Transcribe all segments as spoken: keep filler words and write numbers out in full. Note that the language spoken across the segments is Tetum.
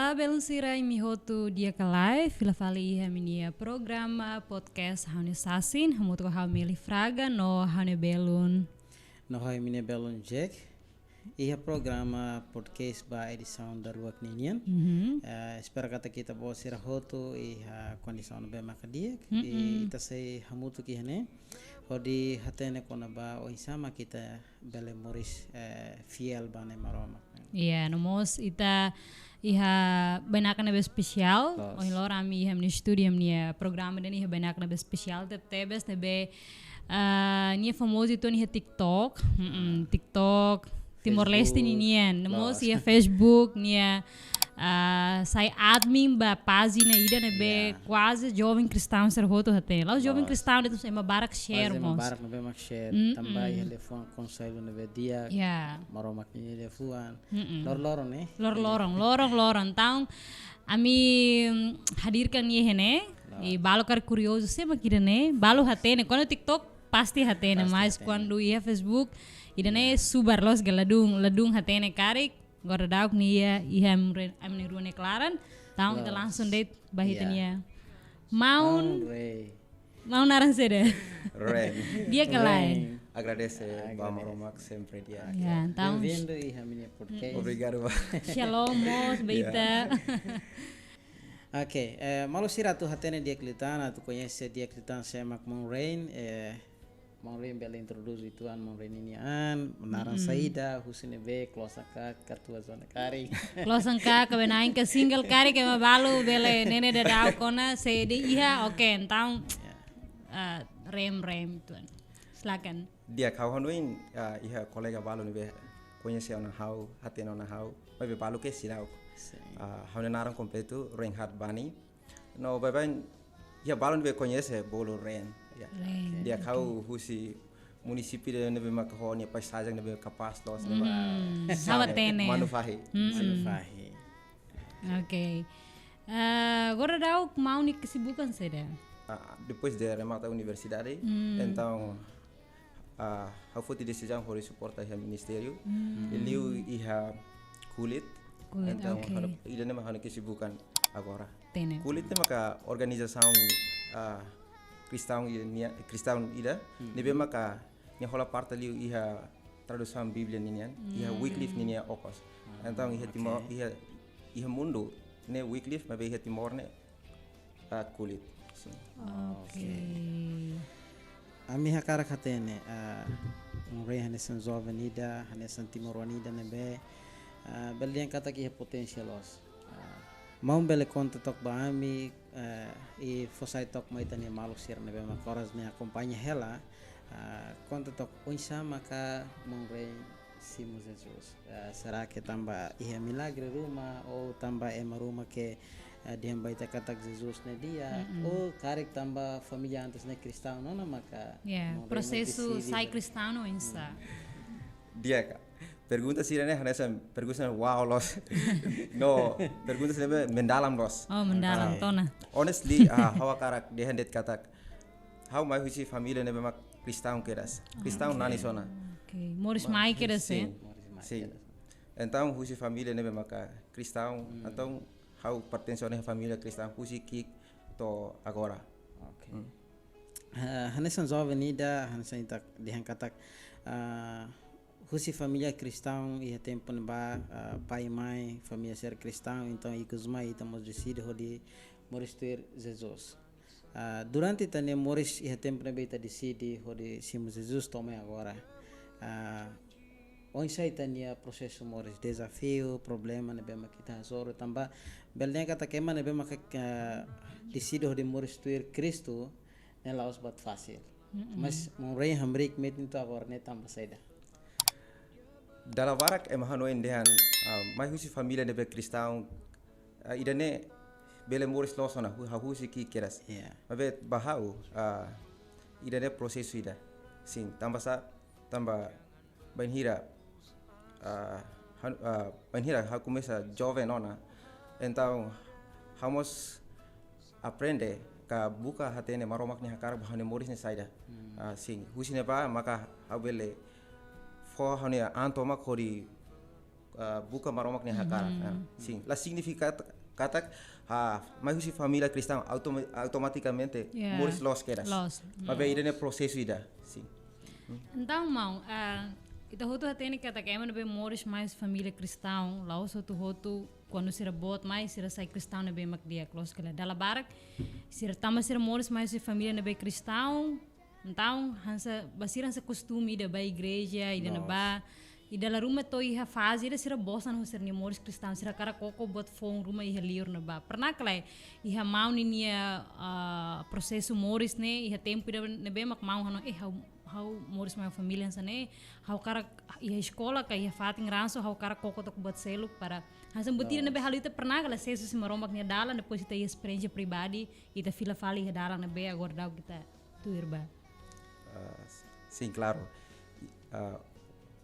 Olá, belun sira, imi hotu di'ak ka lae, fila fali iha ami-nia programa podcast Ha'u-nia Sasin, hamutuk ho ha'u Meli Fraga no ha'u-nia belun. No ha'u imi-nia belun Jack. Iha programa podcast ba edisaun daruak ninian. Mhm. Eh, espera katak ita-boot sira hotu iha kondisaun ne'ebé maka di'ak. Mm-mm. I ita sei hamutuk iha ne'e hodi hatene kona-ba oinsá mak ita bele moris, eh, fiél ba Na'i Maromak. Iya, no mós ita iha bainaka ne'ebé espesiál. Loos. Ohin loron ami iha ami-nia estúdiu, ami-nia programa ida-ne'e iha bainaka ne'ebé espesiál, tebetebes ne'ebé, ah, nia famozu uitoan iha TikTok. Mm-mm, TikTok, Timor-Leste, Facebook, ninian. No mós, loos, iha Facebook, nia, ah, sai admin ba pájina ida ne'ebé, ya, kuaze joven kristaun sira hotu hatene. La'ós joven, loos, kristaun de'it, ema barak share, kuaze ema mós, barak ne'ebé mak share. Mm-mm. Tanba iha liafuan konsellu ne'ebé di'ak, ya, Maromak nia liafuan. Mm-mm. Lor-loron, eh? Lor-loron, loron-loron. Entaun, ami, mm, hadirkan nia iha ne'e, loos, i balu karik kuriozu, sé mak ida-ne'e, balu hatene, kuandu TikTok pasti hatene, pasti mas hatene. Kuandu iha Facebook, ida-ne'e, ya, subar loos ka ladún, ladún hatene karik, agora daudaun nia iha, iha ami-nia rua nia klaran, entaun ita, loos, langsung de'it ba ita, ya, nia maun. Maun Ray. Maun naran saida? Ren. Di'ak ka lae? Ren. Agradese, agradese ba Maromak sempre di'ak. Ya, entaun. Bem-vindo iha ami-nia podcast. Obrigadu ba. Shalom mós ba, ya, ita. Oke, eh, maluk sira atu hatene di'ak liután, atu koñese di'ak liután sé mak maun Ren, eh, maun Ren bele introdús uitoan maun Ren ninia an, naran, mm-mm, saida, husi ne'ebé, klosan ka, katuas ona karik. Klosan ka, kaben-na'in ka, single karik, ema balu bele nene daudaun kona, se dehan iha, oke, entaun, ya, ah, Ren, Ren, tuan. Silakan. Di'ak, ha'u hanoin, ah, iha kolega balu ne'ebé koñese ona ha'u, hatene ona ha'u, maibé balu ke seidauk. Sin. Ah, ha'u-nia naran kompletu, Reinhard Bani. No, baibain, iha balu ne'ebé koñese bolu Ren. Ya. Ren, di'ak, oke, ha'u husi munisípiu ida ne'ebé maka ho nia paizajen ne'ebé kapás loos, ne'ebé, mm, sa'e, ha'u hatene. Manufahi. Mm-mm. Manufahi. Oke. Ah, agora daudaun maun nia kesibukan saida? Ah, depois de remata universidade, mm, entaun, ah, ha'u foti desizaun hodi suporta iha ministériu. Mm. I liu iha Kulit. Kulit, entaun, oke, ha'u, ida-ne'e mak ha'u-nia kesibukan agora. Hatene. Kulit ne'e maka organizasaun, ah, kristaun ida, nia, kristaun ida, hmm, ne'ebé maka nia hola parte liu iha tradusaun Bíblia ninian, iha, hmm, Wycliffe ninia okos. Ah, entaun iha, oke, Timor, iha, iha mundu ne'e Wycliffe, maibé iha Timor ne'e, ah, Kulit. Sin. Oke. Oke. Ami hakarak hatene, ah, maun Ren hanesan joven ida, hanesan timoroan ida ne'ebé, ah, bele dehan katak iha poténsia loos. Ah, maun bele konta took ba ami, eh, i fó sai took mai ita-nia maluk sira ne'ebé mak oras ne'e akompaña hela, ah, konta took oinsá maka maun Ren simu Jesus. Ah, será que tanba iha milagre ruma, ou tanba ema ruma ke, ah, dehan ba ita katak Jesus ne'e di'ak, mm-mm, ou karik tanba família antes ne'e kristaun ona maka, ya, maun Ren prosesu deside sai ba kristaun oinsá? Hmm. Di'ak ka. Pergunta sira-ne'e hanesan pergunta wow loos. No, pergunta sira-ne'e mendalam loos. Oh, mendalam, ah, tiha ona. Honestly, ah, ha'u hakarak dehan de'it katak ha'u mai husi família ne'ebé mak kristaun kedas. Kristaun, oke, nanis ona. Oke, moris mai kedas, ya? Sin, sin. Entaun husi família ne'ebé maka kristaun, hmm, entaun ha'u pertense ona família kristaun husi ki'ik to'o agora. Oke. Hmm. Ah, hanesan joven ida, hanesan ita dehan katak, ah, husi família kristaun iha tempu ne'ebá, ah, pai mai, família sira kristaun, entaun ikus mai ita mós deside hodi moris tuir Jesus. Ah, durante ita-nia moris iha tempu ne'ebé ita deside hodi simu Jesus to'o mai agora. Ah, oinsá ita-nia prosesu moris, dezafiu, problema ne'ebé mak ita hasoru, tanba bele dehan katak ema ne'ebé mak, ah, deside hodi moris tuir Kristu, ne'e la'ós buat fasil. Mm-mm. Mas maun Ren hamriik metin to'o agora ne'e tanba saida? Dala barak ema hanoin dehan, ah, mai husi família ne'ebé kristaun, ah, ida-ne'e bele moris loos ona, hu-, hahú husi ki'ik kedas. Iya. Maibé ba ha'u, ah, ida-ne'e prosesu ida. Sin, tanba sá, tanba bainhira, ah, han-, ah, bainhira ha'u komesa joven ona. Entaun, ha'u mós aprende ka buka hatene Maromak nia hakarak ba ha'u-nia moris ne'e saida. Hmm. Ah, sin, husi ne'ebá maka ha'u bele fó ha'u-nia an tomak hodi ah, buka Maromak nia hakarak. Ah, sin. La signifika katak, ah, mai husi família kristaun automa-, automatikamente moris loos kedas. Loos. Maibé ida-ne'e prosesu ida. Sin. Entaun, maun, ah, ita hotu hatene katak ema ne'ebé moris mai husi família kristaun, la'ós hotu-hotu kuandu sira boot mai, sira sai kristaun ne'ebé mak di'ak, loos ka lae. Dala barak, sira tanba sira moris mai husi família ne'ebé kristaun, entaun, hanesan, ba sira hanesan kostume ida ba igreja, ida ne'ebá, i dala ruma to'o iha faze ida sira bosan ho sira-nia moris kristaun, sira hakarak koko buat foun ruma iha liur ne'ebá. Pernah ka lae, iha maun ninia, ah, prosesu moris ne'e, iha tempu ida ne'ebé mak maun hanoin, eh, ha'u, ha'u moris mai família hanesan ne'e, ha'u hakarak iha eskola ka iha fatin ransu, ha'u hakarak koko took buat seluk para hanesan buat ida ne'ebé halo ita pernah ka lae sees husi Maromak nia dalan, depois ita iha esperiénsia pribadi, ita fila fali iha dalan ne'ebé agora daudaun ita tuir ba. Ah, sin, klaru. Ah,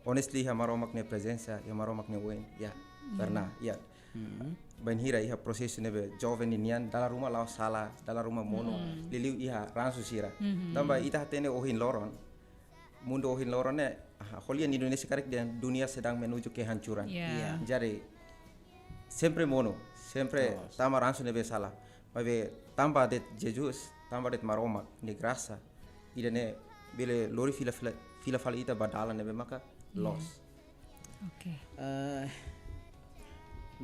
honestly, iha Maromak nia prezensa, iha Maromak nia oin, ya, pernah, ya. Bainhira iha prosesu ne'ebé joven ninian, dala ruma la'o sala, dala ruma monu, liuliu iha ransu sira. Tanba ita hatene ohin loron, mundu ohin loron ne'e, ah, ho lian Indonézia karik dehan dunia sedang menuju kehancuran. Ya. Jadi, sempre monu, sempre tama ransu ne'ebé sala. Maibé tanba de'it Jesus, tanba de'it Maromak nia grasa, ida-ne'e bele lori fila, fila, fila fali ita ba dalan ne'ebé maka loos. Oke. Eh,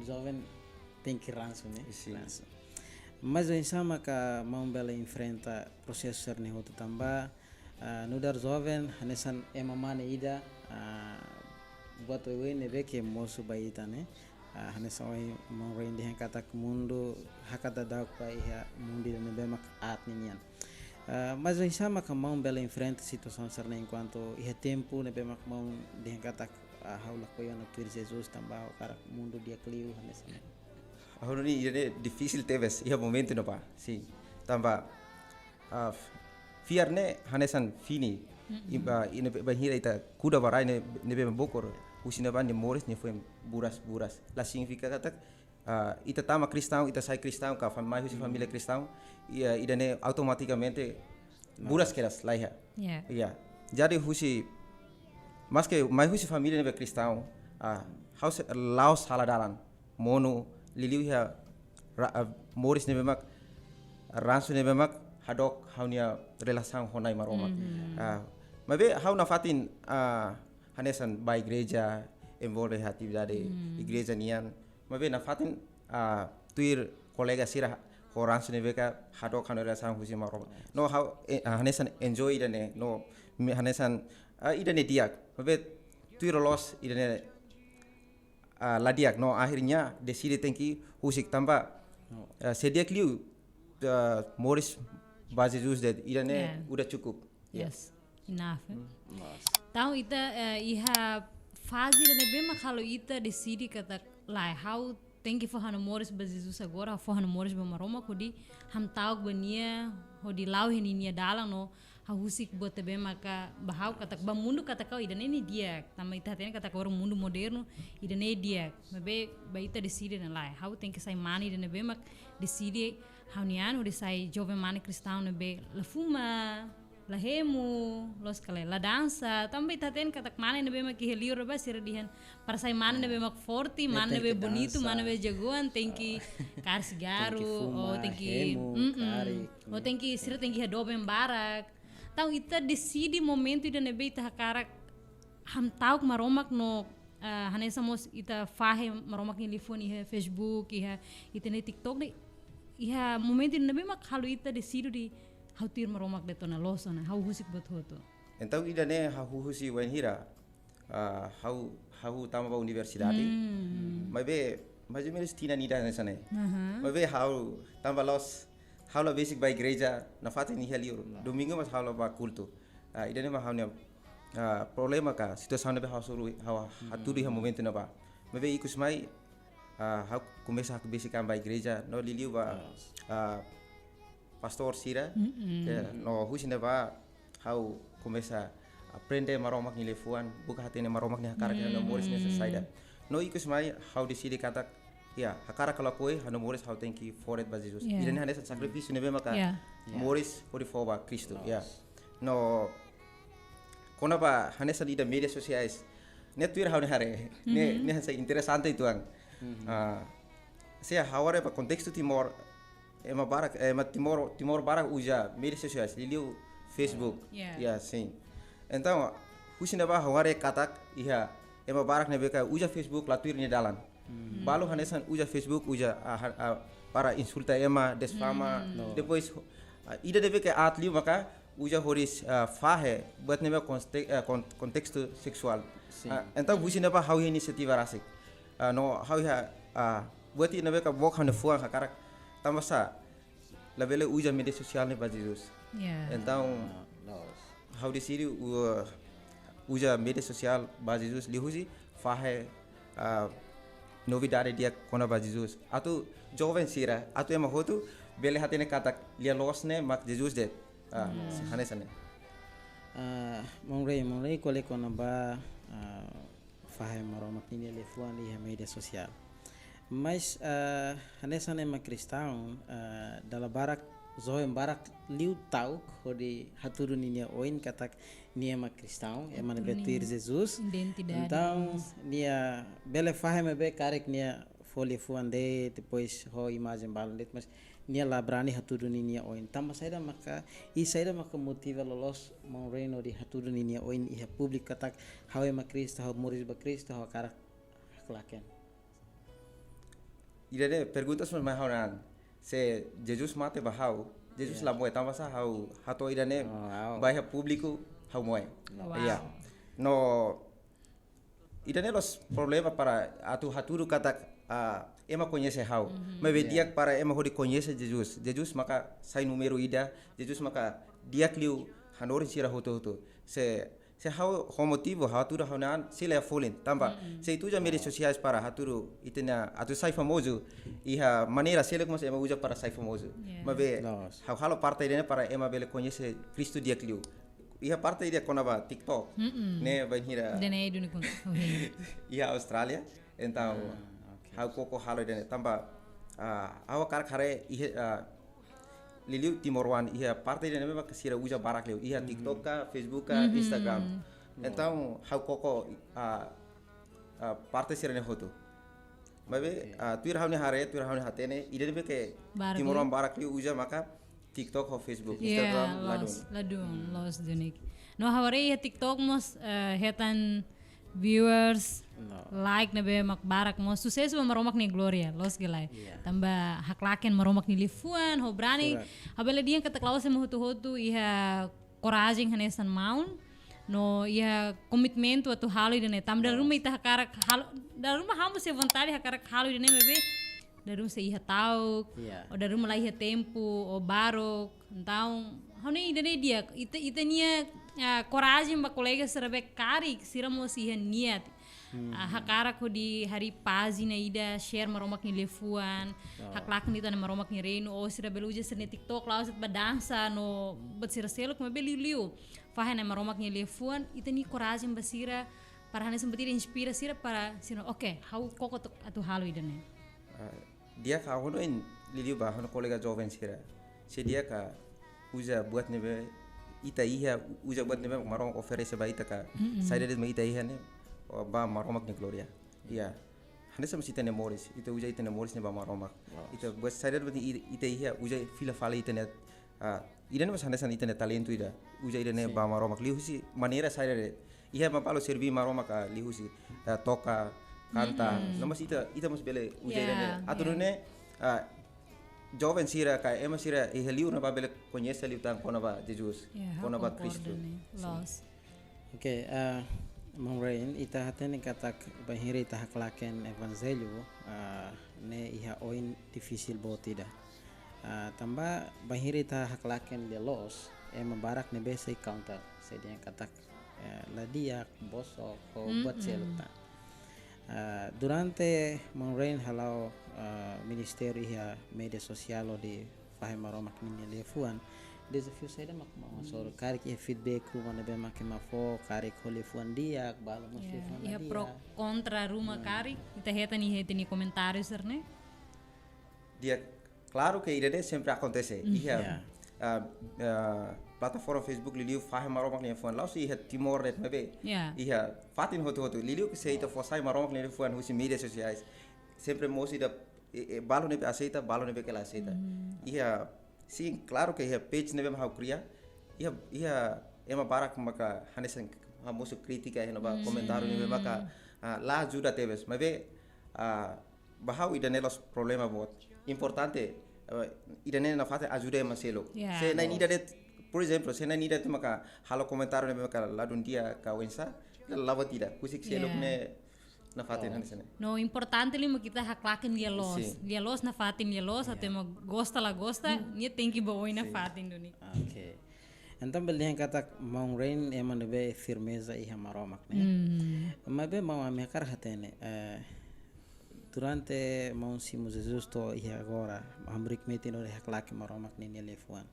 joven tenke ransu, ne'e? Sin. Ransu. Mas oinsá maka maun bele enfrenta prosesu sira-ne'e hotu tanba, ah, nu'udar joven, hanesan ema mane ida, ah, buat oioin ne'ebé ke mosu ba ita, ne'e? Ah, hanesan ohin maun Rein dehan katak mundu hakat daudauk ba iha mundu ida ne'ebé mak aat ninian. Ah, mas oinsá maka maun bele enfrenta situasaun sira-ne'e enkuantu iha tempu ne'ebé mak maun dehan katak, ah, ha'u lakohi ona tuir Jesus tanba ha'u hakarak mundu di'ak liu hanesan ne'e. Ha'u hanoin ida-ne'e difisil tebes iha momentu ne'ebá. Sin. Tanba, ah, f-, fiar ne'e hanesan fini. Iba, ida ne'ebé bainhira ita kuda ba rai ne'e, ne'ebé bokor, husi ne'ebá nia moris nia foin buras-buras. La signifika katak, ah, ita tama kristaun, ita sai kristaun, ka fam-, mai husi família kristaun, i, ah, ida-ne'e automatikamente buras kedas, laiha. Ya. Ya. Jadi husi, maske mai husi família ne'ebé kristaun, ah, ha'u sei la'o sala dalan, monu, liuliu iha ra-, ah, moris ne'ebé mak, ransu ne'ebé mak hadook ha'u-nia relasaun ho Na'i Maromak. Ah, maibé ha'u nafatin, ah, hanesan ba igreja, envolve iha atividade igreja nian. Maibé nafatin, ah, tuir kolega sira ho ransu ne'ebé ka hadook ha'u-nia relasaun husi Maromak. No ha'u, eh, ah, hanesan enjoy ida-ne'e, no, mi hanesan, ah, ida-ne'e di'ak. Maibé tuir loos ida-ne'e, ah, la di'ak, no akhirnya deside tenke husik tanba, ah, se di'ak liu, ah, moris ba Jesus de'it, ida-ne'e udah cukup. Ya. Yes. Enough, eh? Entaun ita, eh, iha faze ida ne'ebé mak halo ita deside katak lae, ha'u tenke fó ha'u-nia moris ba Jesus agora, ha'u fó ha'u-nia moris ba Maromak hodi hamta'uk ba nia, hodi la'o iha ninia dalan no ha'u husik buat ne'ebé maka ba ha'u katak ba mundu katak ha'u ida-ne'e nia di'ak. Tanba ita hatene katak agora mundu modernu, ida-ne'e di'ak. Maibé ba ita deside dehan lae, ha'u tenke sai mane ida ne'ebé mak deside ha'u-nia an hodi sai joven mane kristaun ne'ebé la fuma, la hemu, loos ka lae, la dansa. Tanba ita hatene katak mane ne'ebé mak iha liur ne'ebá sira dehan para sai mane ne'ebé mak forte, mane ne'ebé bonitu, mane ne'ebé jagoan, tenke kaer sigarru, ou tenke, hemu, karik, ou tenke, sira tenke iha doben barak. Entaun ita deside momentu ida ne'ebé ita hakarak hamta'uk Maromak no, ah, hanesan mós ita fahe Maromak nia liafuan iha Facebook, iha ita-nia TikTok de'it, iha momentu ida ne'ebé mak halo ita deside dehan ha'u tuir Maromak de'it ona, loos ona, ha'u husik buat hotu. Entaun ida-ne'e hahú husi wainhira, ah, ha'u, ha'u tama ba universidade. Maibé, mais ou menos tinan ida hanesan ne'e. Maibé ha'u tama loos, ha'u la besik ba igreja, nafatin iha liur. Domingu mak ha'u la ba kultu. Ah, ida-ne'e mak ha'u-nia, ah, problema ka situasaun ne'ebé ha'u hasoru, ha'u hatudu iha momentu ne'ebá. Maibé ikus mai, ah, ha'u komesa hakbesik an ba igreja, no liuliu ba, ah, pastór sira. Ya, no husi ne'ebá ha'u komesa aprende Maromak nia liafuan, buka hatene Maromak nia hakarak iha ha'u-nia moris ne'e saida. No ikus mai ha'u deside katak, ya, hakarak ka lakohi, ha'u-nia moris ha'u tenke fó de'it ba Jesus. Ya. Ida-ne'e hanesan sakrifísiu ne'ebé maka moris hodi fó ba Kristu, ya. No kona-ba hanesan ida média sosiais, ne'e tuir ha'u-nia haree. Ne'e, ne'e hanesan interesante uitoan. Ah, se ha'u haree ba kontestu Timor, ema barak, ema Timor, Timor barak uza média sosiais, liuliu Facebook. Ya. Ya, sin. Entaun, husi ne'ebá ha'u haree katak iha ema barak ne'ebé ka uza Facebook la tuir nia dalan. Balu hanesan uza Facebook, uza, ah, ha-, ah, para insulta ema, difama. No. Depois, ah, ida ne'ebé ka aat liu maka uza hodi, ah, fahe buat ne'ebé konte-, ah, kon-, kontestu seksuál. Sin. Ah, entaun husi ne'ebá ha'u inisiativa rasik. Ah, no ha'u iha, ah, buat ne'ebé ka book ha'u-nia fuan hakarak. Tanba sá, labele uza média sosiál ne'e ba Jesus. Ya. Entaun, ah, loos, ha'u deside u-, uza média sosiál ba Jesus liuhusi fahe, ah, novidade di'ak kona-ba Jesus. Atu joven sira, atu ema hotu bele hatene katak lia loos ne'e mak Jesus de'it. Ah, hanesan ne'e. Ah, Maun Rei, Maun Rei ko'alia kona-ba, ah, fahe Maromak ninia liafuan iha média sosiál. Mas, ah, hanesan ema kristaun, ah, dala barak, joven barak liu ta'uk hodi hatudu ninia oin katak nia ema kristaun, ema ne'ebé tuir Jesus. Identidade. Entaun, nia bele fahe maibé karik nia fó liafuan de'it, depois ho imajen balun de'it, mas nia la brani hatudu ninia oin. Tanba saida maka, i saida maka motiva loloos Maun Rei hodi hatudu ninia oin iha públiku katak ha'u ema Kristu, ha'u moris ba Kristu, ha'u hakarak haklaken. Ida-ne'e pergunta mós mai ha'u-nia an. Se Jesus mate ba ha'u, Jesus la moe, tanba sá ha'u hato'o ida-ne'e ba iha públiku ha'u moe. Wow. Iya. No, ida-ne'e la'ós problema para atu hatudu katak, ah, ema koñese ha'u. Maibé di'ak para ema hodi koñese Jesus. Jesus maka sai númeru ida, Jesus maka di'ak liu hanorin sira hotu-hotu. Se, se ha'u ho motivu ha'u hatudu ha'u-nia an, sila iha folin. Tanba, se ita uza média sosiais para hatudu ita-nia, atu sai famozu, iha maneira seluk mós ema uza para sai famozu. Yeah. Maibé, ha'u halo parte ida-ne'e para ema bele koñese Kristu di'ak liu. Iha parte ida kona-ba TikTok. Ne'e bainhira. Ida-ne'e duni kun. Iha Austrália. Entaun, ah, oke, ha'u koko halo ida-ne'e tanba, ah, ha'u hakarak haree iha, ah, liuliu timoroan iha parte ida-ne'ebé mak sira uza barak liu. Iha TikTok ka, Facebook ka, Instagram. Entaun, ha'u koko, ah, ah, parte sira-ne'e hotu. Maibé, ah, tuir ha'u-nia haree, tuir ha'u-nia hatene, ida-ne'ebé ke timoroan barak liu uza maka TikTok ho Facebook, Instagram, ladún. Loos, ladún, loos duni. No ha'u haree iha TikTok mós, eh, hetan viewers, like ne'ebé mak barak mós, susesu ba Maromak nia glória, loos ka lae. Tanba haklaken Maromak nia liafuan, ho brani, ha'u bele dehan katak la'ós ema hotu-hotu iha korajen hanesan maun, no iha komitmentu atu halo ida-ne'e. Tanba dala ruma ita hakarak halo, dala ruma ha'u mós iha vontade hakarak halo ida-ne'e maibé dala ruma sei iha ta'uk, ou dala ruma la iha tempu, ou baruk. Entaun, ha'u hanoin ida-ne'e di'ak, ita, ita-nia, ah, korajen ba kolega sira be karik, sira mós iha niat. Ah, hakarak hodi harii pájina ida, share Maromak nia liafuan, haklaken ita-nia Maromak nia reinu, ou sira bele uza sira-nia TikTok, la'o sira ba dansa, no buat sira seluk, maibé liuliu fahe Maromak nia liafuan, ita-nia korajen ba sira, para hanesan buat ida inspira sira, para sira, oke, ha'u koko atu, atu halo ida-ne'e. Ah, di'ak ha'u hanoin liuliu ba ha'u-nia kolega joven sira. Se di'ak ka uza buat ne'ebé ita iha, uza buat ne'ebé Maromak oferese ba ita ka. Saida de'it mak ita iha ne'e, ba Maromak nia glória. Iya. Hanesan mós ita-nia moris, ita uza ita-nia moris ne'e ba Maromak. Ita buat saida de'it ita iha, uza fila fali ita-nia, ah, ida-ne'e mós hanesan ita-nia talentu ida. Uza ida-ne'e ba Maromak liuhusi maneira saida de'it. Iha ema balu serví Maromak liuhusi, eh, toka, kanta. No mós ita, ita mós bele uza ida-ne'e. Atu nune'e, ah, joven sira ka ema sira iha liur ne'ebá bele koñese liután kona-ba Jesus, kona-ba Kristu. Loos. Oke, ah, Maun Rein, ita hatene katak bainhira ita haklaken evanjellu, ah, ne'e iha oin difisil boot ida. Ah, tanba bainhira ita haklaken lia loos, ema barak ne'ebé sei counter, sei dehan katak, eh, la di'ak, bosok, ho buat seluk tan. Ah, durante Maun Rein hala'o, ah, ministériu iha média sosiál hodi fahe Maromak ninia liafuan, dezafiu saida mak Maun hasoru, karik iha feedback ruma ne'ebé mak ema fó, karik ho liafuan di'ak, balu mós liafuan la di'ak. Iha pro kontra ruma karik, ita hetan iha ita-nia komentáriu sira-ne'e. Di'ak, klaru ke ida-ne'e sempre akontese. Iha, ah, ah, plataforma Facebook liuliu fahe Maromak nia liafuan. La'ós iha Timor de'it maibé. Ya. Iha fatin hotu-hotu. Liuliu ke se ita fó sai Maromak nia liafuan husi mídia sosiais. Sempre mós ida, e, e, balu ne'ebé aseita, balu ne'ebé ke la aseita. Iha, sin, klaru ke iha page ne'ebé mak ha'u kria. Iha, iha ema barak maka hanesan hamosu krítika, iha ne'ebá komentáriu ne'ebé maka, ah, la ajuda tebes. Maibé, ah, ba ha'u ida-ne'e la'ós problema boot. Importante, eh, ida-ne'e nafatin ajuda ema seluk. Ya. Se na'in ida de'it, por ezemplu, se na'in ida de'it maka halo komentáriu ne'ebé maka ladún di'ak ka oinsá, la buat ida. Husik seluk Ya. ne'e nafatin hanesan ne'e. No, importante liu mak ita haklaken lia-loos. Sin. Lia-loos nafatin lia-loos, até mak gosta la gosta, nia tenke bá oin nafatin duni. Oke. Entaun bele dehan katak maun Rein ema ne'ebé firmeza iha Maromak ne'e. Hmm. Maibé maun, ami hakarak hatene, eh, durante maun simu Jesus to'o iha agora, hamriik metin hodi haklaken Maromak ninia liafuan.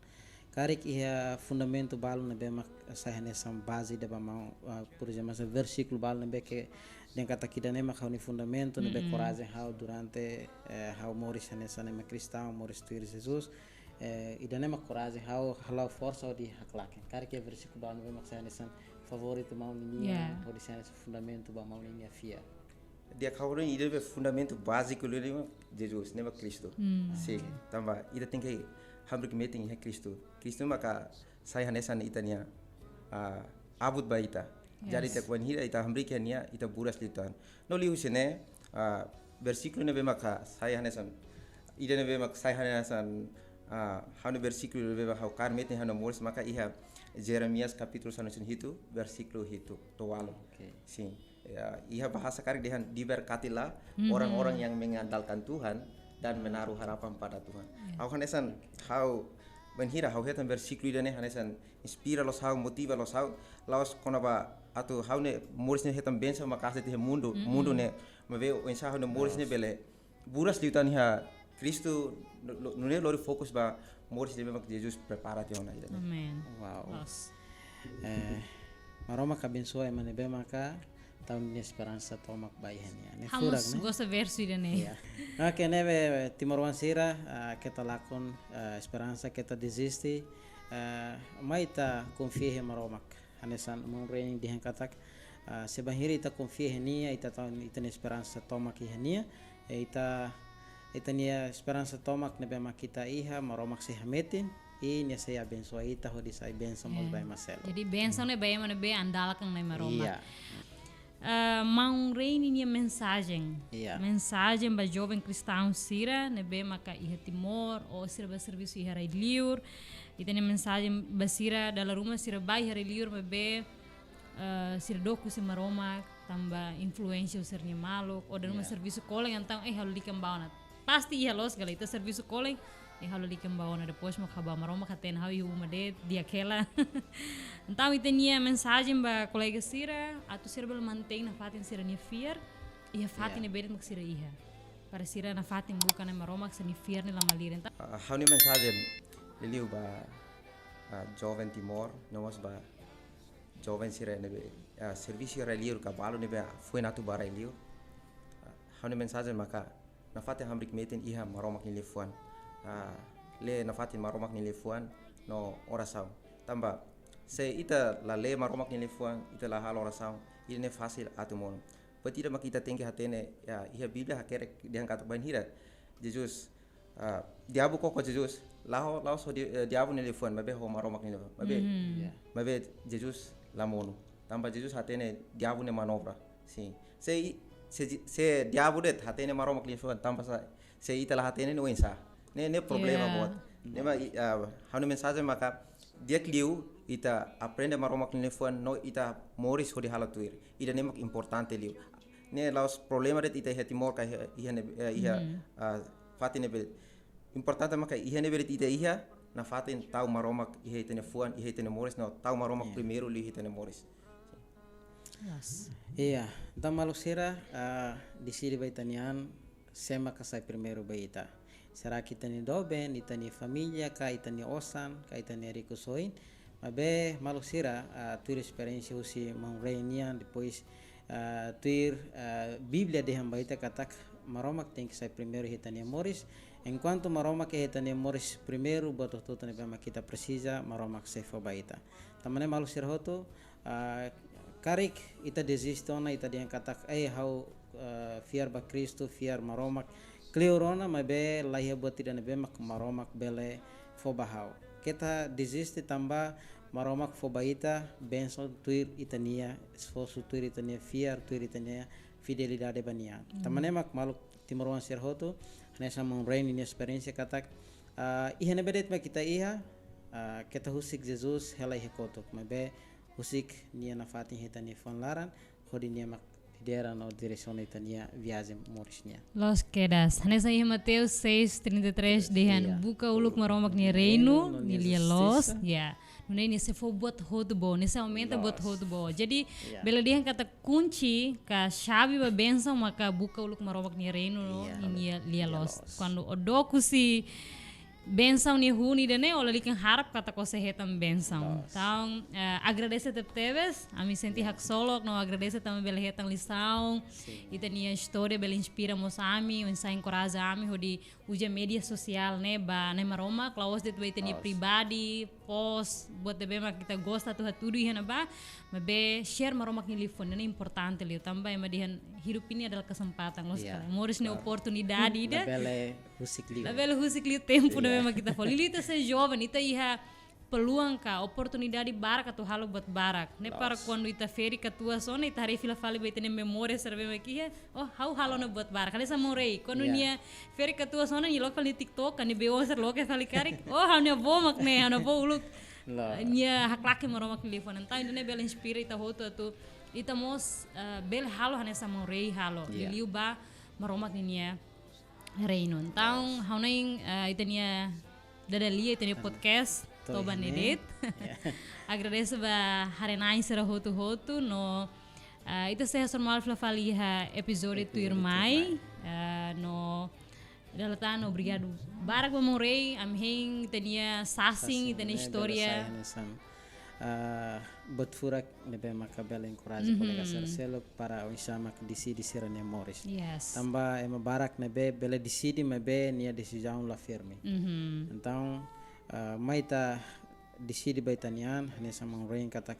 Karik iha fundamentu balu ne'ebé mak sai hanesan baze ida ba maun, ah, por ezemplu, hanesan versíkulu balu ne'ebé ke dehan katak ida-ne'e mak ha'u-nia fundamentu ne'ebé korajen ha'u durante, eh, ha'u moris hanesan ema kristaun, moris tuir Jesus. Eh, ida-ne'e mak korajen ha'u, hala'o forsa hodi haklaken. Karik iha versíkulu balu ne'ebé mak sai hanesan favoritu maun nian, Ya. hodi sai hanesan fundamentu ba maun ninia fiar. Di'ak, ha'u hanoin ida be fundamentu báziku liu ne'e mak Jesus, ne'e mak Kristu. Sin, tanba ita tenke hamriik metin iha Kristu. Kristu maka sai hanesan ita-nia, ah, abut ba ita. Jadi Yes. ita kuan hira ita hamriik iha nia, ita buras liután. No liuhusi ne'e, ah, versíkulu ne'ebé maka sai hanesan, ida ne'ebé maka sai hanesan, ah, ha'u-nia versíkulu ne'ebé maka ha'u kaer metin iha ha'u-nia moris maka iha Jeremias kapítulu sanulu-resin-hitu, versíkulu hitu to'o ualu. Oke. Sin. Ya, iha bahasa karik dehan diberkatilah orang-orang yang mengandalkan Tuhan dan menaruh harapan pada Tuhan. Ha'u hanesan, ha'u bainhira ha'u hetan versíkulu ida-ne'e hanesan inspira loos ha'u, motiva loos ha'u, la'ós kona-ba atu ha'u-nia moris ne'e hetan bensaun maka'as de'it iha mundu, mundu ne'e, maibé oinsá ha'u-nia moris ne'e bele buras liután iha Kristu, nu-, nu-, nune'e lori fokus ba moris ne'ebé mak Jesus prepara tiha ona ida-ne'e. Amen. Wow. Loos. Eh, Maromak abensoa ema ne'ebé maka tau ninia esperansa tomak ba iha nia. Ne'e Ha'u mós furak, ne'e? gosta versu ida-ne'e. Iya. Oke, ne'ebé, timoroan sira, ah, keta lakon, ah, esperansa, keta deziste, ah, mai ita konfia iha Maromak. Hanesan maun Rein dehan katak, ah, se bainhira ita konfia iha nia, ita tau, ita-nia esperansa tomak iha nia, eh, ita, ita-nia esperansa tomak ne'ebé mak ita iha, Maromak sei hametin, i nia sei abensoa ita hodi sai bensaun mós ba ema seluk. Jadi bensaun ne'e ba ema ne'ebé andalkan Nai Maromak. Iya. Ah, maun Rein ninia mensajen. Iya. Mensajen ba joven kristaun sira ne'ebé maka iha Timor, ou sira bá servisu iha rai-liur. Ita-nia mensajen ba sira dala ruma sira bá iha rai-liur maibé, ah, sira dook husi Maromak, tanba influénsia husi sira-nia maluk, ou dala ruma Iya. servisu kolen entaun, eh, ha'u lalika bá ona. Pasti iha loos kala ita servisu kolen, eh, ha'u lalika bá ona, depois mak ha'u bá, Maromak hatene ha'u iha uma de'it, di'ak hela. Entaun ita-nia mensajen ba kolega sira, atu sira bele mantein nafatin sira-nia fiar iha fatin Ya. ne'ebé de'it mak sira iha. Para sira nafatin buka Nai Maromak, sira-nia fiar ne'e la malirin. Entaun Ah, ha'u-nia mensajen liuliu ba, ah, joven Timor, no mós ba joven sira ne'ebé, ah, servisu rai-liur ka balu ne'ebé foin atu bá rai-liur. Ah, ha'u-nia mensajen maka nafatin hamriik metin iha Maromak nia liafuan. Ah, lee nafatin Maromak nia liafuan no orasaun. Tanba se ita la lee Maromak nia liafuan, ita la halo orasaun, ida-ne'e fasil atu monu. Buat ida mak ita tenke hatene, ya, iha Bíblia hakerek dehan katak bainhira Jesus, ah, diabu koko Jesus, la'o, la'ós ho di-, eh, diabu nia liafuan, maibé ho Maromak nia liafuan. Maibé, Mhm. Ya. maibé Jesus la monu. Tanba Jesus hatene diabu nia manobra. Sin. Se, se, se diabu de'it hatene Maromak nia liafuan, tanba sá, se ita la hatene ne'e oinsá. Ne'e, ne'e problema Ya. boot. Ne'e mak, i-, ah, ha'u-nia mensajen maka di'ak liu ita aprende Maromak nia liafuan no ita moris hodi halo tuir. Ida-ne'e mak importante liu. Ne'e la'ós problema de'it ita iha Timor ka iha, iha ne'e, eh, iha, ah, fatin ne'ebé. Importante maka iha ne'ebé de'it ita iha, nafatin tau Maromak iha ita-nia fuan, iha ita-nia moris, no tau Maromak primeiru liu iha ita-nia moris. Yes. Iya, entaun maluk sira, ah, deside ba ita-nia an, sé maka sai primeiru ba ita. Será ke ita-nia doben, ita-nia família, ka ita-nia osan, ka ita-nia rikusoin? Maibé maluk sira, ah, tuir esperiénsia husi maun Rein nian, depois Ah, tuir, ah, Bíblia dehan ba ita katak Maromak tenke sai primeiru iha ita-nia moris. Enkuantu Maromak iha ita-nia moris primeiru, buat hotu-hotu ne'ebé mak ita presiza, Maromak sei fó ba ita. Tan ne'e maluk sira hotu, ah, karik ita deziste ona, ita dehan katak, "Eh, ha'u, ah, fiar ba Kristu, fiar Maromak." Kleur ona, maibé laiha buat ida ne'ebé mak Maromak bele fó ba ha'u. Keta deziste tanba Maromak fó ba ita bensaun tuir ita-nia esforsu, tuir ita-nia fiar, tuir ita-nia fidelidade ba Nia. Tan ne'e mak maluk timoroan sira hotu, hanesan maun Reino nia esperiénsia katak, ah, iha ne'ebé de'it mak ita iha, ah, keta husik Jesus hela iha kotuk, maibé husik Nia nafatin iha ita-nia fuan laran, hodi Nia mak lidera no diresiona ita-nia viajen moris nian. Loos kedas. Hanesan iha Mateus seis trinta e três dehan, "Buka uluk Maromak nia reinu, no nia lia-loos." Ya. Nune'e Nia sei fó buat hotu boot, Nia sei aumenta buat hotu boot. Jadi, bele dehan katak kunci ka xave ba bensaun maka buka uluk Maromak nia reinu no nia lia-loos. Kuandu o dook husi bensaun nia hun ida-ne'e, o lalika harap katak o sei hetan bensaun. Entaun, eh, agradese tebetebes, ami sente haksolok no agradese tanba bele hetan lisaun. Ita-nia istória bele inspira mós ami, oinsá enkoraja ami hodi uza média sosiál ne'e ba Nai Maromak, la'ós de'it ba ita-nia pribadi, post, buat ne'ebé mak ita gosta atu hatudu iha ne'ebá, maibé share Maromak nia liafuan ne'e importante liu, tanba ema dehan hidup ini adalah kesempatan, loos ka lae? Moris ne'e oportunidade ida. Labele husik liu. Labele husik liu tempu ne'ebé mak ita fó. Liuliu ita sei joven, ita iha peluang ka oportunidade barak atu halo buat barak. Ne'e para kuandu ita ferik katuas ona, ita haree fila fali ba ita-nia memória sira ne'ebé mak iha, "Oh, ha'u halo ona buat barak." Hanesan maun Rei, kuandu nia ferik katuas ona, nia loke fali TikTok, ka nia be oan sira loke fali karik, "Oh, ha'u-nia avó mak ne'e, ha'u-nia avó uluk." Nia haklaken Maromak nia liafuan. Entaun ida-ne'e bele inspira ita hotu atu ita mós, eh, bele halo hanesan maun Rei halo. Liuliu ba Maromak ninia reinu. Entaun, ha'u hanoin, eh, ita-nia dada lia, ita-nia podcast to'o ba ne'e de'it. Agradese ba haree-na'in sira hotu-hotu no, eh, ita sei hasoru malu fila fali iha epizódiu tuirmai, eh, no dala ida tan obrigadu barak ba maun Rei, ami hein ita-nia sasin, ita-nia istória. Ah, buat furak ne'ebé maka bele enkoraja kolega sira seluk para oinsá mak deside sira-nia moris. Tanba ema barak ne'ebé bele deside maibé nia desizaun la firme. Entaun, ah, mai ita deside ba ita-nia an, hanesan maun Rei katak,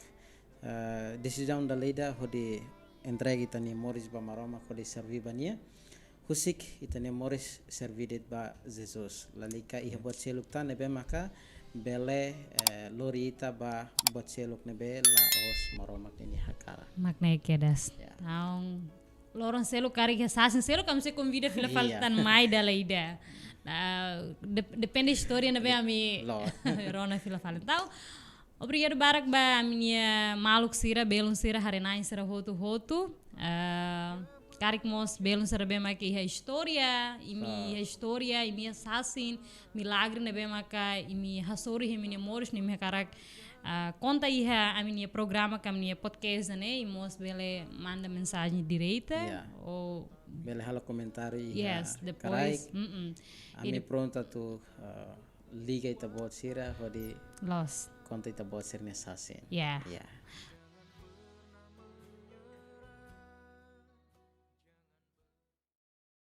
ah, desizaun dala ida hodi entrega ita-nia moris ba Maromak hodi serví ba Nia. Husik ita-nia moris serví de'it ba Jesus. Lalika iha buat seluk tan ne'ebé maka bele, eh, lori ita ba buat seluk ne'ebé la'ós Maromak ninia hakarak. Mak ne'e kedas. Entaun, loron seluk karik iha sasin seluk ami sei konvida fila fali tan mai dala ida. Nah, dep-, depende istória ne'ebé ami rona fila fali. Entaun, obrigadu barak ba ami-nia maluk sira, belun sira, haree-na'in sira hotu-hotu. Ah, karik mós belun sira ne'ebé mak iha istória, imi iha istória, imi iha sasin, milagre ne'ebé maka imi hasoru iha imi-nia moris, no imi hakarak, ah, konta iha ami-nia programa, ka ami-nia podcast ne'e, imi mós bele manda mensajen direta, ou bele halo komentáriu iha, yes, depois, karik. Ami prontu atu, ah, liga ita-boot sira hodi loos, konta ita-boot sira-nia sasin. Ya. Ya.